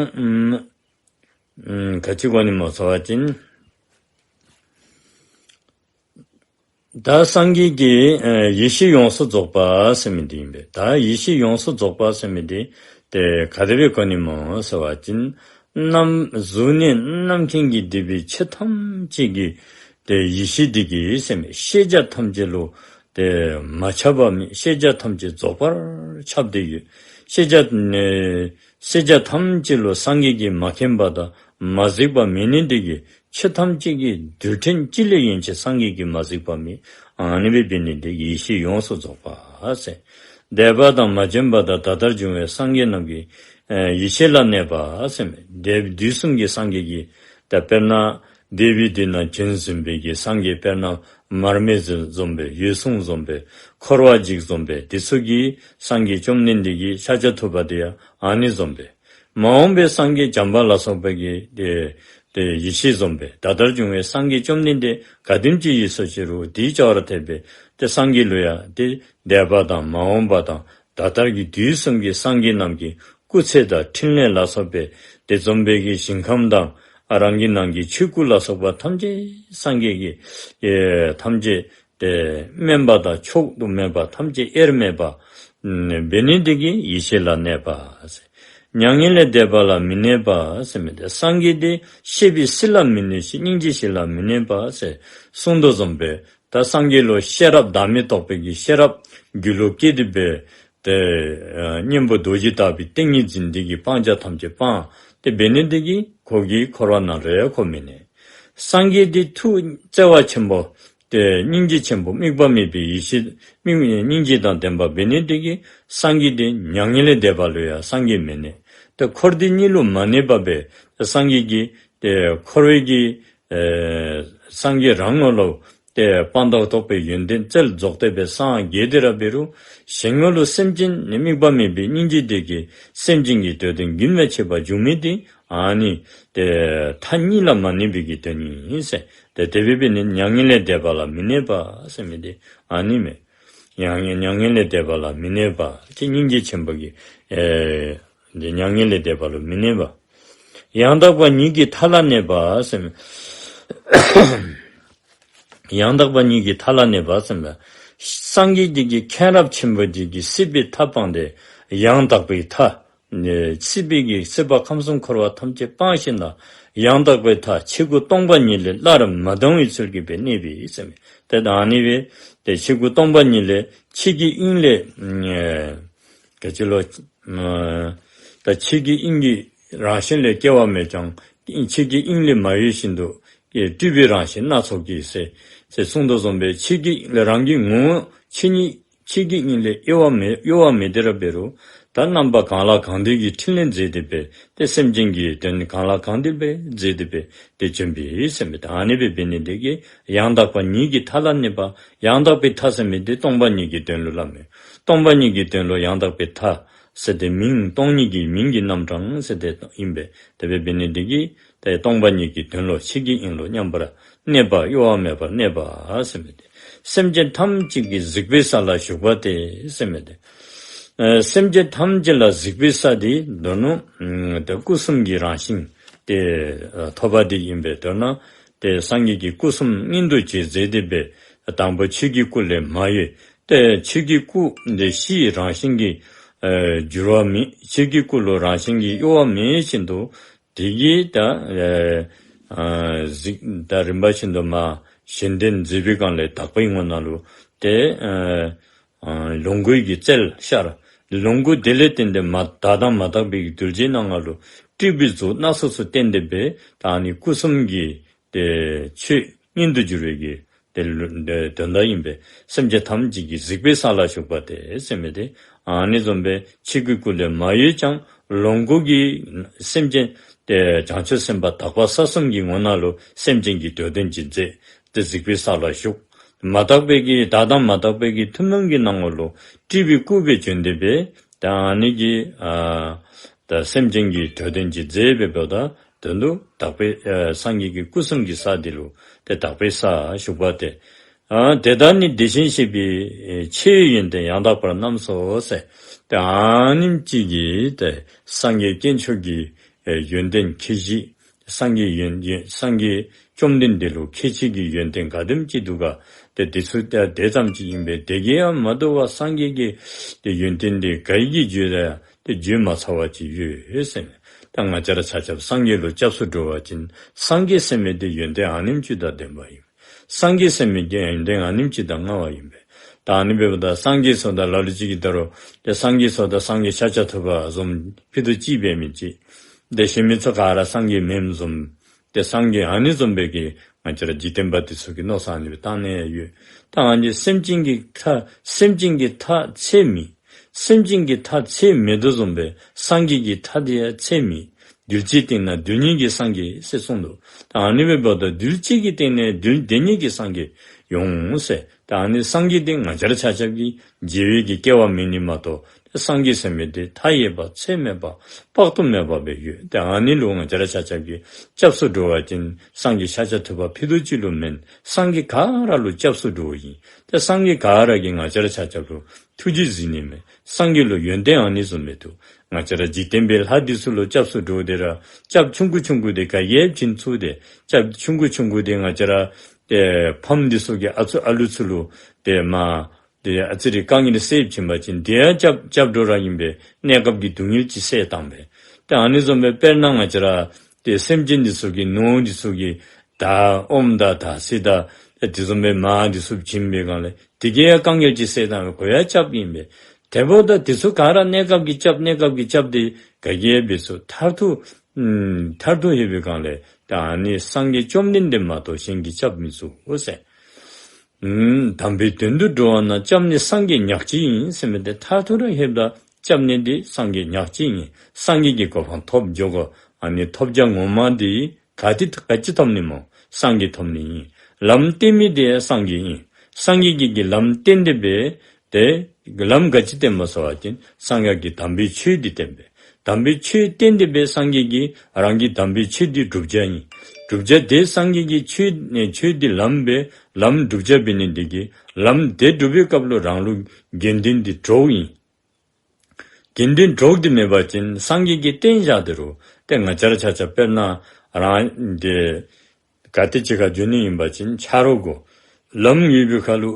ཨམ་ག་ཅི་གོ་ནི་སྨོ་ཟེར་བ་ཅིན་ད་སངས་རྒྱས་ཀྱི་ཨེ་ཡེ་ཤེས་ཡོངས་སུ་རྫོགས་པ་ཟེར་མི་འདི་ཨིན་པས། ད་ཡེ་ཤེས་ཡོངས་སུ་རྫོགས་པ་ཟེར་མི་འདི་ཏེ་ག་དེ་སྦེ་གོ་ནི་སྨོ་ཟེར་བ་ཅིན་རྣམ་གཟུགས་ནས་རྣམ་མཁྱེན་གྱིས་བསྡུས་པའི་ཆོས་ཐམས་ཅད་ཀྱི་ ཏེ་ཡེ་ཤེས་འདི་གིས་ཟེར་མི་ཤེས་བྱ་ཐམས་ཅད་ལུ་ཏེ་མ་ཁྱབ་པ་མེད། ཤེས་བྱ་ཐམས་ཅད་རྫོགས་པར་ཁྱབ་སྟེ་ཡོད། ཤེས་བྱ་ཨེ་ཤེས་བྱ་ཐམས་ཅད་ལུ་སངས་རྒྱས་ཀྱིས་མ་མཁྱེན་པ་དང་མ་གཟིགས་པ་མེད་ནི་འདི་གིས་ཆོས་ཐམས་ཅད་ཀྱི་རྡུལ་ཕྲན་གཅིག་ལས་ཡན་ཆད་སངས་རྒྱས་ཀྱིས་མ་གཟིགས་པ་མེད། ཨ་ནི་སྦེ་འབད་ནི་འདི་གིས་ཡེ་ཤེས་ཡོངས་སུ་རྫོགས་པ་ཟེར། འདས་པ་དང་མ་བྱོན་པ་དང་ད་ལྟར་བྱུང་བའི་སངས་རྒྱས་རྣམས་ཀྱི་ཨེ་ཡེ་ཤེས་ལ་གནས་པ་ཟེར་མི་འདས་དུས་གསུམ་གྱི་སངས་རྒྱས་ཀྱི། ད་དཔེར་ན་འདས་པའི་དུས་ན་བྱོན་ཟིན་པའི་གི་སངས་རྒྱས། དཔེར་ན་མར་མེ་བཟུམ་སྦེ། འོད་སྲུང་བཟུམ་སྦེ། འཁོར་བ་འཇིག་བཟུམ་སྦེ། དེ་ཚུ་གི་སངས་རྒྱས་བཅོམ་ལྡན་འདས་ཀྱི་ཤཱཀྱ་ཐུབ་པ་དེ་ཡང་ཨ་ནི་བཟུམ་སྦེ། མ་འོངས་པའི་སངས་རྒྱས་བྱམས་པ་ལ་སོགས་པའི་གི་ཏེ་ཏེ་ཡེ་ཤེས་བཟུམ་སྦེ། ད་ལྟར་བྱུང་བའི་སངས་རྒྱས་བཅོམ་ལྡན་འདས་ག་དེམ་ཅིག་ཡོད་ས་ཅི་རུང་དེའི་བྱ་བར་ཐལ་བའི་ཏེ་སངས་རྒྱས་ལུ་ཡང་ཏེ་འདས་པ་དང་མ་འོངས་པ་དང་ད་ལྟར་གྱི་དུས་གསུམ་གྱི་སངས་རྒྱས་རྣམས་ཀྱི་སྐུ་ཚེ་དང་ཕྲིན་ལས་ལ་སོགས་པའི་དེ་བཟུམ་སྦེ་གི་ཞིང་ཁམས་དང་ཨ་རང་གི་ནང་གི་ཆོས་སྐུ་ལ་སོགས་པ་ཐམས་ཅད་སངས་རྒྱས་ཀྱི་ཨེ་ཐམས་ཅད་ཏེ་དམན་པ་དང་མཆོག་ཏུ་དམན་པ་ཐམས་ཅད་དབྱེར་མེད་པ་ཨ་འབད་ནི་འདི་གིས་ཡེ་ཤེས་ལ་གནས་པ་ཟེར། མྱ་ངན་ལས་འདས་པ་ལ་མི་གནས་པ་ཟེར་མི་འདི་སངས་རྒྱས་དེ་ཤེས་པའི་སྲིད་ལ་མི་གནས་ཤིང་སྙིང་རྗེའི་སྲིད་ལ་མི་གནས་པ་ཟེར་གསུངས་དོ་བཟུམ་སྦེ། ད་སངས་རྒྱས་ལུ་ཤེས་རབ་བདག་མེད་རྟོགས་པའི་གི་ཤེས་རབ་རྒྱུད་ལུ་སྐྱེས་ཏེ་སྦེ་ཏེ་ཨ་གཉེན་པོ་རྡོ་རྗེ་ལྟ་བུའི་ཏིང་ངེ་འཛིན་འདི་གིས་སྤང་བྱ་ཐམས་ཅད་སྤང་། དེ་འབད་ནི་འདི་གིས་ཁོ་གིས་འཁོར་བ་ནང་ལས་ཁོ་མི་གནས། སངས་རྒྱས་འདི་ཐུགས་བརྩེ་བ་ཆེན་པོ་ཏེ་སྙིང་རྗེ་ཆེན་པོ་དམིགས་པ་མེད་པའི་ཡེ་ཤེས་དམིགས་སྙིང་རྗེ་དང་ལྡན་པ་འབད་ནི་འདི་གིས་སངས་རྒྱས་འདི་མྱ་ངན་ལས་འདས་པ་ལུ་ཡང་སངས་རྒྱས་མི་གནས། ཏེ་འཁོར་འདས་གཉིས་ལུ་མ་གནས་པ་སྦེ་སངས་རྒྱས་ཀྱིས་ཏེ་འཁོར་བའི་གི་ཨེ་སངས་རྒྱས་རང་ངོ་ལུ་ཏེ་སྤངས་དང་རྟོགས་པའི་ཡོན་ཏན་རྩལ་རྫོགས་ཏེ་སྦེ་སངས་རྒྱས་ཏེ་ར་འབད་རུང་གཞན་ངོ་ལུ་སེམས་ཅན་ནི་དམིགས་པ་མེད་པའི་སྙིང་རྗེ་འདི་གིས་སེམས་ཅན་གྱི་དོན་དུ་རྒྱུན་མ་ཆད་པར་འབྱུང་མི་འདི་ཨ་ནི་ཏེ་མཐའ་གཉིས་ལ་མ་གནས་པའི་གི་དོན་ཨིན་ཟེར། ཏེ་དེ་སྦེ་འབད་ནི་མྱ་ངན་ལས་འདས་པ་ལ་མི་གནས་པ་ཟེར་མི་འདི་ཨ་ནི་མས། མྱ་ངན་མྱ་ངན་ལས་འདས་པ་ལ་མི་གནས་པ་ཏེ་སྙིང་རྗེ་ཆེན་པོ་གིས་ཨེ་འདི་མྱ་ངན་ལས་འདས་པ་ལ་མི་གནས་པ། ཡང་དག་པ་ཉིད་ཀྱི་མཐའ་ལ་གནས་པ་ཟེར་མི། ཡང་དག་པ་ཉིད་ཀྱི་མཐའ་ལ་གནས་པ་ཟེར་མི། སངས་རྒྱས་འདི་གི་མཁྱེན་རབ་ཆེན་པོ་འདི་གིས་སྲིད་པའི་མཐའ་སྤངས་ཏེ་ཡང་དག་པའི་མཐའ་ནི་སྲིད་པའི་གི་སྲིད་པ་ཁམས་གསུམ་འཁོར་བ་ཐམས་ཅད་སྤངས་ཞིནམ་ལས་ཡང་དག་པའི་མཐའ་ཆོས་སྐུ་སྟོང་པ་ཉིད་ལས་སླར་མ་ལྡང་བའི་ཚུལ་གྱིས་སྦེ་གནས་པའི་ཟེར་མི། ཏེ་ད་ཨ་ནི་སྦེ་ཏེ་ཆོས་སྐུ་སྟོང་པ་ཉིད་ལས་ཆོས་ཀྱི་དབྱིངས་ལས་ཨེ་ག་ཅི་ལོ། ཨ་ད་ཆོས་ཀྱི་དབྱིངས་ཀྱི་རང་བཞིན་ལས་སྐྱེ་བ་མེད་ཀྱང་ཆོས་ཀྱི་དབྱིངས་ལས་མ་གཡོས་བཞིན་དུ་སྤྲུལ་པའི་རང་བཞིན་སྣ་ཚོགས་ཀྱིས་ཟེར་ཟེར་གསུངས་དོ་བཟུམ་སྦེ་ཆོས་ཀྱི་དབྱིངས་ལས་རང་གི་ངོ་བོ་ཆོས་ཉིད་ཆོས་ཀྱི་དབྱིངས་ལས་གཡོ་བ་མེད་གཡོ་བ་མེད་དེ་ར་འབད་རུང་ད་རྣམ་པ་གང་ལ་གང་འདུལ་གྱི་ཕྲིན་ལས་མཛད་དེ་སྦེ་ཏེ་སེམས་ཅན་གྱི་དོན་གང་ལ་གང་འདུལ་སྦེ་མཛད་དེ་སྦེ་ཏེ་བྱོན་པའི་ཟེར་མི་ད་ཨ་ནི་སྦེ་འབད་ནི་འདི་གིས་ཡང་དག་པ་ཉིད་ཀྱི་མཐའ་ལ་གནས་པ། ཡང་དག་པའི་མཐའ་ཟེར་མི་འདི་སྟོང་པ་ཉིད་ཀྱི་དོན་ལུ་སླབ་མས། སྟོང་པ་ཉིད་ཀྱི་དོན་ལུ་ཡང་དག་པའི་མཐའ་ཟེར་ཏེ་མིང་སྟོང་ཉིད་ཀྱི་མིང་གི་རྣམ་གྲངས་ཟེར་ཏེ་ཨིན་པས། དེ་སྦེ་འབད་ནི་འདི་གིས་ཏེ་སྟོང་པ་ཉིད་ཀྱི་དོན་ལུ་ཆོས་ཀྱི་དབྱིངས་ལུ་མཉམ་པར་གནས་པ་གཡོ་བ་མེད་པར་གནས་པ་ཟེར་མི་འདི། སེམས་ཅན་ཐམས་ཅད་ཀྱི་གཟིགས་པའི་ས་ལ་བཞུགས་པ་སྟེ་ཟེར་མི་འདི། ཨེ་སེམས་ཅན་ཐམས་ཅད་ལ་གཟིགས་པའི་ས་འདི་མདོར་ན་ཨམ་ཏེ་སྐུ་གསུམ་གྱི་རང་བཞིན་ཏེ་ཨ་ཐོབ་པ་འདི་ཨིན་པས། མདོར་ན་ཏེ་སངས་རྒྱས་ཀྱི་སྐུ་གསུམ་མངོན་དུ་བྱེད་མཛད་དེ་སྦེ་དང་པོ་ཆོས་ཀྱི་སྐུ་ལས་མ་གཡོས། ཏེ་ཆོས་ཀྱི་སྐུ་འདི་གཞི་རང་བཞིན་གྱིས་ཨེ་འགྱུར་བ་མེད། ཆོས་ཀྱི་སྐུ་ལུ་རང་བཞིན་གྱིས་གཡོ་བ་མེད་བཞིན་དུ་དེ་གིས་ད་ཨེ་ཨ་གཟིགས་ད་རིམ་པ་བཞིན་དུ་མ་གཞན་དོན་མཛད་པའི་སྒང་ལས་དག་པའི་ངོ་ན་ལུ་ཏེ་ཨེ་ཨ་ལོངས་སྐུའི་གི་རྩལ་ཤར། ལོངས་སྐུ་དེ་ལས་བརྟེན་ཏེ་མ་དག་དང་མ་དག་པའི་གི་གདུལ་བྱའི་སྣང་ངོ་ལུ་སྤྲུལ་པའི་གཟུགས་སྣ་ཚོགས་སུ་བསྟན་ཏེ་སྦེ་ད་ཨ་ནི་སྐུ་གསུམ་གྱི་ཏེ་ཆོས་མངོན་དུ་གྱུར་པའི་གི་ཏེ་ལུ་ཏེ་དོན་དག་ཨིན་པས། སེམས་ཅན་ཐམས་ཅད་ཀྱི་གཟིགས་པའི་ས་ལ་བཞུགས་པ་སྟེ་ཟེར་མི་འདི་ཨ་ནི་བཟུམ་སྦེ་ཆོས་ཀྱི་སྐུ་ལས་མ་གཡོས་ཀྱང་ལོངས་སྐུ་གིས་སེམས་ཅན་ཏེ་བྱང་ཆུབ་སེམས་དཔའ་དག་པ་ས་གསུམ་གྱི་ངོ་ན་ལུ་སེམས་ཅན་གྱི་དོན་དོན་ཅིག་མཛད་དེ་གཟིགས་པའི་ས་ལ་བཞུགས། མ་དག་པའི་གི་དག་དང་མ་དག་པའི་གི་ཐུན་མོང་གི་སྣང་ངོ་ལུ་སྤྲུལ་པའི་སྐུ་སྦེ་བྱོན་ཏེ་སྦེ་ད་ཨ་ནི་གི་ཨ་ད་སེམས་ཅན་གྱི་དོན་དོན་ཅིག་མཛད་པའི་བོ་ད་དོན་དུ་དག་པའི་ཨ་སངས་རྒྱས་ཀྱི་སྐུ་གསུམ་གྱི་ས་འདི་ལུ་ཏེ་དག་པའི་ས་བཞུགས་པ་སྟེ། ཨ་དེ་དག་ནི་དེ་བཞིན་གཤེགས་པའི་ཆེ་བའི་ཡོན་ཏན་ཡང་དག་པར་རྣམས་སོ་ཟེར། ཏེ་ཨ་ནེམ་ཅིག་གིས་ཏེ་སངས་རྒྱས་དཀོན་མཆོག་གི་ཨེ་ཡོན་ཏན་ཁྱད་ཆོས་སངས་རྒྱས་ཡོན་ཡོན་སངས་རྒྱས་བཅོམ་ལྡན་འདས་ལུ་ཁྱད་ཆོས་ཀྱི་ཡོན་ཏན་ག་དེམ་ཅིག་འདུག་ག། ཏེ་དེ་ཚུ་ཏེ་དེ་ཙམ་ཅིག་ཨིན་པས། དེ་གིས་ཡང་མ་དོ་བར་སངས་རྒྱས་ཀྱི་ཏེ་ཡོན་ཏན་འདི་ག་གིས་བརྗོད་ད་ཡང་ཏེ་བརྗོད་མ་ཚར་བ་ཅིག་ཡོད་ཟེར་མས། ད་ང་བཅས་ར་ཆ་ཁྱབ་སངས་རྒྱས་ལུ་སྐྱབས་སུ་འགྲོ་བ་ཅིན་སངས་རྒྱས་ཟེར་མི་འདི་ཡོན་ཏན་ཨ་ནེམ་ཅིག་དང་ལྡན་པ་ཨིན། སངས་རྒྱས་ཟེར་མི་གི་ཡོན་ཏན་ཨ་ནེམ་ཅིག་དང་མངའ་བ་ཨིན་པས། ད་ཨ་ནི་འབདཝ་ད་སངས་རྒྱས་ཟེརཝ་ད་ལ་ལུ་ཅིག་གིས་ད་རུང་ཏེ་སངས་རྒྱས་ཟེརཝ་ད་སངས་རྒྱས་ཤཱཀྱ་ཐུབ་པ་བཟུམ་ཕྱེད་དོ་གཅིག་འབད་མི་ཅིག། ཏེ་གཞན་མི་ཚུ་ག་ར་སངས་རྒྱས་མེནམ་བཟུམ། ཏེ་སངས་རྒྱས་ཨ་ནི་བཟུམ་སྦེ་གི་ང་བཅས་ར་འཇིག་རྟེན་པ་འདི་ཚུ་གིས་མནོ་བསམ་ཨ་ནི་སྦེ་བཏང་ནི་ཡོད། ད་ང་བཅས་སེམས་ཅན་གྱི་མཐའ་སེམས་ཅན་གྱི་མཐའ་ཚད་མེད། སེམས་ཅན་གྱི་མཐའ་ཚད་མེད་དོ་བཟུམ་སྦེ་སངས་རྒྱས་ཀྱི་མཐའ་དེ་ཡང་ཚད་མེད། རྡུལ་གཅིག་སྟེང་ན་རྡུལ་སྙེད་ཀྱི་སངས་རྒྱས་ཟེར་གསུངས་འདུག། ད་ཨ་ནི་འབདཝ་ད་རྡུལ་གཅིག་གི་སྟེང་ནས་རྡུལ་དེ་སྙེད་ཀྱི་སངས་རྒྱས་ཡོང་ཟེར། ད་ཨ་ནི་སངས་རྒྱས་དེ་ང་བཅས་ར་ཆ་ཁྱབ་ཀྱི་མཇལ་བའི་གི་སྐལ་བ་མེད་ནི་མ་གཏོགས། ཏེ་སངས་རྒྱས་ཟེར་མི་དེ་མཐའ་ཡས་པ་ཚད་མེད་པ་དཔག་ཏུ་མེད་པ་སྦེ་ཡོད། ཏེ་ཨ་ནི་ལུ་ང་བཅས་ར་ཆ་ཁྱབ་ཀྱིས་སྐྱབས་སུ་འགྲོ་བ་ཅིན་སངས་རྒྱས་ཤཱཀྱ་ཐུབ་པ་ཕྱེད་དོ་གཅིག་ལུ་མེན། སངས་རྒྱས་ག་ར་ལུ་སྐྱབས་སུ་འགྲོཝ་ཨིན། ཏེ་སངས་རྒྱས་ག་ར་གིས་ང་བཅས་ར་ཆ་ཁྱབ་ལུ་ཐུགས་རྗེ་གཟིགས་ནི་མས། སངས་རྒྱས་ལུ་ཡོན་ཏན་ཨ་ནི་བཟུམ་མས་འདུག། ང་བཅས་ར་འཇིག་རྟེན་པའི་ལྷ་འདི་ཚུ་ལུ་སྐྱབས་སུ་འགྲོཝ་དེ་ར་སྐྱབས་ཆུང་ཀུ་ཆུང་ཀུ་དེ་ག་གིས་ཡང་བྱིན་ཚུགས་ཏེ། སྐྱབས་ཆུང་ཀུ་ཆུང་ཀུ་དེ་ང་བཅས་ར་ཏེ་ཕམ་འདི་ཚུ་གི་ཨ་ཚུ་ཨ་ལུ་ཚུ་ལུ་ཏེ་མ་ཏེ་ཨ་ཙི་རེ་དཀའ་ངལ་སེལ་བྱིན་པ་ཅིན་དེ་ཡང་སྐྱབས་སྐྱབས་འགྲོ་ར་ཨིན་པས། གནས་སྐབས་ཀྱི་སྡུག་བསྔལ་ཅིག་སེལ་བཏང་པས། ཏེ་ཨ་ནི་བཟུམ་སྦེ་དཔེར་ན་ང་བཅས་ར་ཏེ་སེམས་ཅན་འདི་ཚུ་གི་ནོར་འདི་ཚུ་གི་ད་ཨོམ་དང་ད་སི་དང་ཏེ་དེ་བཟུམ་སྦེ་མར་འདི་ཚུ་བྱིན་པའི་སྒང་ལས་དེ་གིས་ཡང་དཀའ་ངལ་ཅིག་སེལ་བཏང་པས། ཁོ་ཡང་སྐྱབས་ཨིན་པས། དེ་འབདཝ་ད་དེ་ཚུ་ག་ར་གནས་སྐབས་ཀྱི་སྐྱབས་གནས་སྐབས་ཀྱི་སྐྱབས་དེ་ག་གིས་ཡང་འབད་ཚུགས། མཐར་ཐུག་ཨམ་མཐར་ཐུག་ལྷོད་པའི་སྒང་ལས་ད་ཨ་ནི་སངས་རྒྱས་བཅོམ་ལྡན་འདས་མ་གཏོགས་གཞན་གྱིས་སྐྱབས་མི་ཚུགས་འོ་ཟེར། ཨམ་དམ་པའི་དོན་དུ་འགྲོ་བ་ན། སྐྱབས་གནས་སངས་རྒྱས་ཉག་གཅིག་ཡིན་ཟེར་མི་དེ་མཐར་ཐུག་ར་ལྷོདཔ་ད་སྐྱབས་གནས་དེ་སངས་རྒྱས་ཉག་གཅིག་ཡིན། སངས་རྒྱས་ཀྱི་གོ་འཕང་ཐོབ་འགྱོ་དགོ། ཨ་ནི་ཐོབ་བྱ་ངོ་མ་དེ་ག་དེ་ག་ཅི་ཐོབ་ནི་སྨོ། སངས་རྒྱས་ཐོབ་ནི་ཡིན། ལམ་བསྟན་མི་དེ་ཡང་སངས་རྒྱས་ཡིན། སངས་རྒྱས་ཀྱིས་ཀྱི་ལམ་བསྟན་ཏེ་འབད་དེ་ལམ་ག་ཅི་བསྟན་པ་ཟེར་བ་ཅིན་སངས་རྒྱས་ཀྱིས་དམ་པའི་ཆོས་འདི་བསྟན་པས། དམ་པའི་ཆོས་བསྟན་ཏེ་འབད་སངས་རྒྱས་ཀྱིས་རང་གི་དམ་པའི་ཆོས་འདི་བསྒྲུབ་བྱ་ཡིན། བསྒྲུབ་བྱ་དེ་སངས་རྒྱས་ཀྱི་ཆོས་ནས་ཆོས་འདི་ལམ་འབད་ལམ་བསྒྲུབ་བྱ་འབད་ནི་དེ་གིས་ལམ་དེ་སྒྲུབ་པའི་སྐབས་ལུ་རང་ལུ་དགེ་འདུན་འདི་གྲོགས་ཡིན། དགེ་འདུན་གྲོགས་འདི་མེད་པ་ཅིན་སངས་རྒྱས་ཀྱིས་བསྟན་བཞག་དེ་རུང་ཏེ་ང་བཅས་ར་ཆ་ཁྱབ་དཔེར་ན་རང་འདི་ག་ཏེ་ཅིག་ཁར་འགྱོ་ནི་ཨིན་པ་ཅིན་ཆ་རོགས་དགོ། ལམ་ཡོད་པའི་ཁར་ལུ་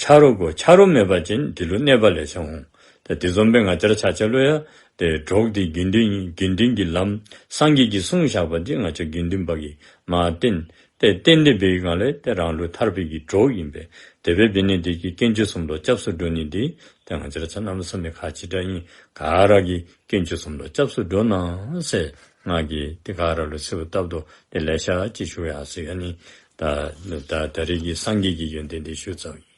ཆ་རོགས་དགོ། ཆ་རོགས་མེད་པ་ཅིན་དེ་ལུ་གནོད་པ་ལེ་ཤ་འོང་། ཏེ་དེ་བཟུམ་སྦེ་ང་བཅས་ར་ཆ་ཁྱབ་ལུ་ཡང་ཏེ་གྲོགས་འདི་དགེ་འདུན་ཨིན། དགེ་འདུན་གྱི་ལམ་སངས་རྒྱས་ཀྱིས་གསུངས་བཞག་པ་འདི་ང་བཅས་དགེ་འདུན་པ་གིས་མར་བསྟན། ཏེ་བསྟན་ཏེ་འབད་བའི་སྒང་ལས་ཏེ་རང་ལུ་ཐར་པའི་གི་གྲོགས་ཨིན་པས། དེ་སྦེ་འབད་ནི་དེ་གིས་དཀོན་མཆོག་གསུམ་ལུ་སྐྱབས་སུ་འགྲོ་ནི་འདི་ཏེ་ང་བཅས་ར་ཆ་གནམ་མེད་ས་མེད་ཁག་ཆེ་དྲགས་ཨིན། ག་ར་གིས་དཀོན་མཆོག་གསུམ་ལུ་སྐྱབས་སུ་འགྲོ་གནང་ཟེར་ང་གིས་ཏེ་ག་ར་ལུ་གསོལཝ་བཏབ་དོ། ཏེ་ལེ་ཤ་ཅིག་ཞུ་ཡར་སོ་ཡི། ཨ་ནི་ད་ད་ད་རེས་ཀྱི་སངས་རྒྱས་ཀྱི་ཡོན་ཏན་འདི་ཞུ་ཚརཝ་ཨིན།